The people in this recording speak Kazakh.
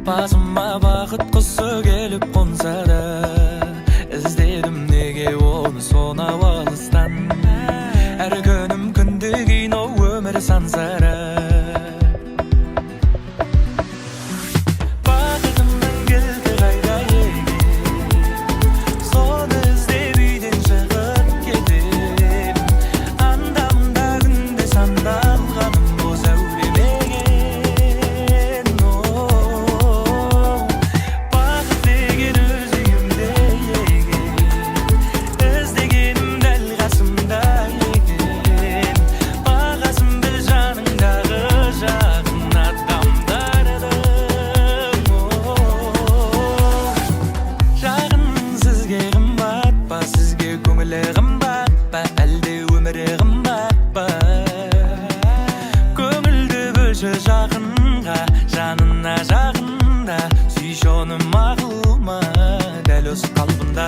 Басыма бақыт құсы келіп қонса да, іздедім неге оны сонау алыстан. Әр күнім күнде кино, өмір сансары. Бақытымның кілті қайда екен? Соны іздеп үйден шығып кетем. Анда мында күнде сандалғаным бос әуремеген. Бақыт деген өз үйімде екен, іздегенім дәл қасымда екен. Бағасын біл жаныңдағы жақын адамдардың. Жақын сізге қымбат па, сізге көңілі қымбат па, әлде өмірі қымбат па? Көңілді бөлші жақынға, жанына жақында, сүйші оны, мақұл ма, дәл осы қалпында.